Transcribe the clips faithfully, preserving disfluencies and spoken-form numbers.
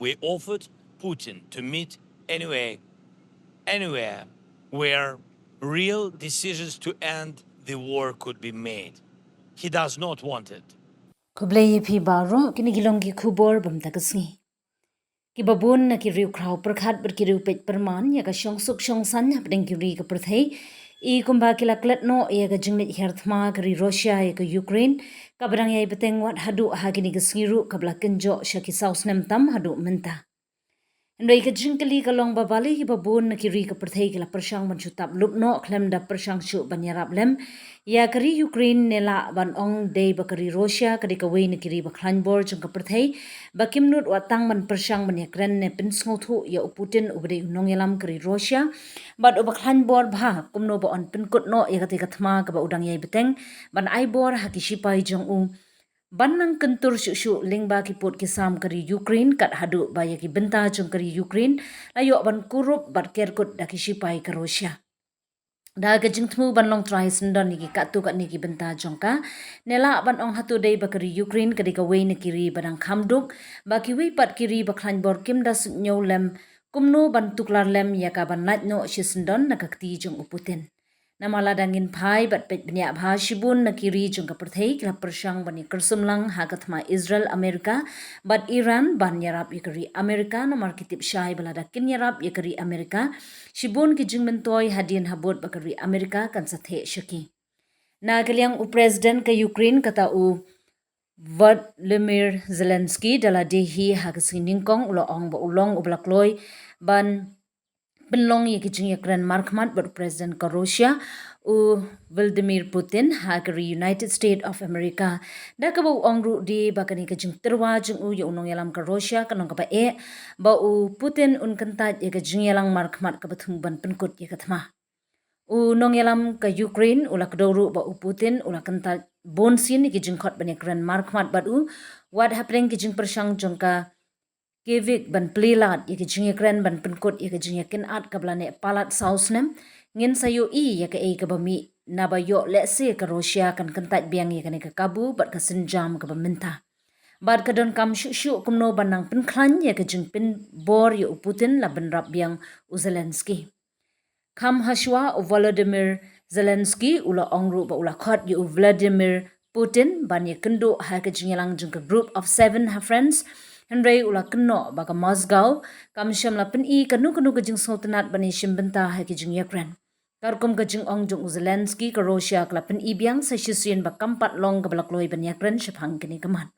We offered Putin to meet anywhere, anywhere where real decisions to end the war could be made. He does not want it. Khublei ïa phi baroh, kine ki long ki khubor bym ta ka sngi. Ki babun na ki riewkhraw pyrkhat bad ki riewpeit pyrman ïa ka shongsuk shongsaiñ hapdeng ki ri ka pyrthei. I kumba ki la klet noh ïa ka jingleit hiar thma ka ri Russia ïa ka Ukraine, kaba dang ïai bteng wat haduh ha kine ki sngi ruh kaba la kynjoh sha ki saw snem tam haduh mynta. Hynrei ka jingkylli ka long ba balei ki babun na ki ri ka pyrthei ki la pyrshang ban shu tap lup noh khlem da pyrshang shuh ban ïarap lem ïa ka ri Ukraine, ne lah ban ong dei ba ka ri Russia ka dei kawei na ki ri ba khlaiñ bor jong ka pyrthei, ba kim nud wat tang ban pyrshang ban ïakren ne pynsngewthuh ïa u Putin uba dei u nongïalam ka ri Russia bad uba khlaiñ bor bha kumno ba yn pynkut noh ïa katei ka thma kaba u dang ïai bteng ban ai bor ha ki shipai jong u ban nang kyntur shuh shuh lyngba ki pud ki sam ka ri Ukraine, kat haduh ba ïa ki bynta jong ka ri Ukraine la ïoh ban kurup bad kerkut da ki shipai ka Russia. Da ka jingthmu ban long trai syndon ïa ki katto katne ki bynta jong ka, ne lah ban ong hato dei ba ka ri Ukraine ka dei kawei na ki ri ba dang kham duk, ba kiwei pat ki ri ba khlaiñ bor kim da suidñiew lem kumno ban tuklar lem ïa ka ban lait noh shi syndon na ka kti jong u Putin. Namar lada ngin phai bad peit bniah bha, shibun na ki ri jong ka pyrthei ki la pyrshang ban ïa kyrsum lang ha ka thma Israel, America bad Iran ban ïarap ïa ka ri America, namar ki tip shai ba lada kin ïarap ïa ka ri America, shibun ki jingmyntoi hadien habud ba ka ri America kan sa theh sha ki. Na ka liang u President ka Ukraine kata u Volodymyr Zelensky da la die hi ha ka sngi nyngkong u la ong ba u long uba la kloi ban pynlong ïa ki jingïakren markhmat bad u President ka Russia u Vladimir Putin ha ka ri United States of America. Da kaba u ong ruh die ba kane ka jingtyrwa jong u ïa u nongïalam ka Russia ka long kaba eh ba u Putin un kyntait ïa ka jingïalang markhmat kaba thmu ban pynkut ïa ka thma. U nongïalam ka Ukraine u la kdew ruh ba u Putin u la kyntait bun sien ïa ki jingkhot ban ïakren markhmat bad u, wat hapdeng ki jingpyrshang jong ka Kyiv ban plie lad ïa ki jingïakren ban pynkut ïa ka jingïakynad kaba la neh palat saw snem. Ngin sa ïohi ïa kaei kaba mih naba ïoh lehse ka Russia kan kyntait biang ïa kane ka kabu bad ka sienjam kaba mynta. Bad ka donkam shuh shuh kumno ban nang pynkhlaiñ ïa ka jingpynbor ïa u Putin, la bynrap biang u Zelensky. Kham hashwa u Volodymyr Zelensky u la ong ruh ba u la khot ïa u Vladimir Putin ban ïakynduh ha ka jingïalang jong ka Group of Seven ha France. Hynrei u la kynnoh ba ka Moscow kam shym la pyni kano kano ka jingsngewtynnat ban ïashim bynta ha ka jingïakren. Katkum ka jingong jong u Zelensky, ka Russia ka la pyni biang sa shisien ba kam pat long kaba la kloi ban ïakren shaphang kane ka mat.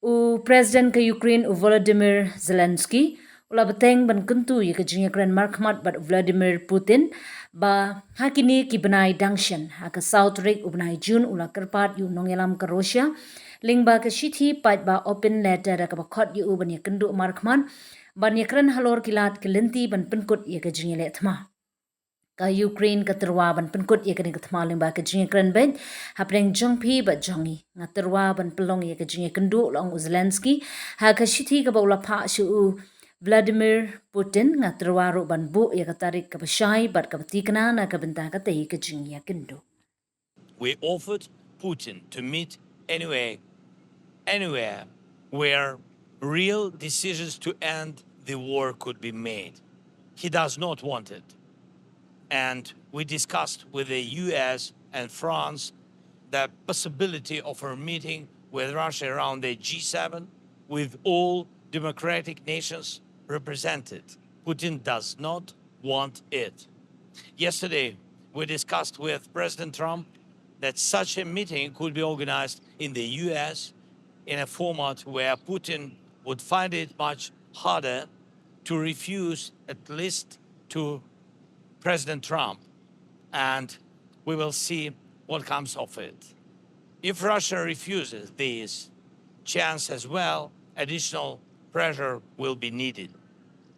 U President ka Ukraine u Volodymyr Zelensky u la bteng ban kyntu ïa ka jingïakren markhmat bad u Vladimir Putin ba ha kine ki bnai dang shen, ha ka saw tarik u bnai June, u la kyrpad ïa u nongïalam ka Russia lyngba ka shithi paidbah open letter da kaba khot ïa u ban ïakynduh markhmat ban ïakren halor ki lad ki lynti ban pynkut ïa ka jingïaleh thma. Ka Ukraine ka tyrwa ban pynkut ïa kane ka thma lyngba ka jingïakren beit hapdeng jong phi bad jong ngi. Nga tyrwa ban pynlong ïa ka jingïakynduh, la ong u Zelensky ha ka shithi kaba u la phah sha u Vladimir Putin. Nga tyrwa ruh ban buh ïa ka tarik kaba shai bad kaba tikna na ka bynta katei ka jingïakynduh. We offered Putin to meet anywhere, anywhere where real decisions to end the war could be made. He does not want it. And we discussed with the U S and France the possibility of a meeting with Russia around the G seven with all democratic nations represented. Putin does not want it. Yesterday, we discussed with President Trump that such a meeting could be organized in the U S in a format where Putin would find it much harder to refuse, at least to President Trump. And we will see what comes of it. If Russia refuses this chance as well, additional pressure will be needed.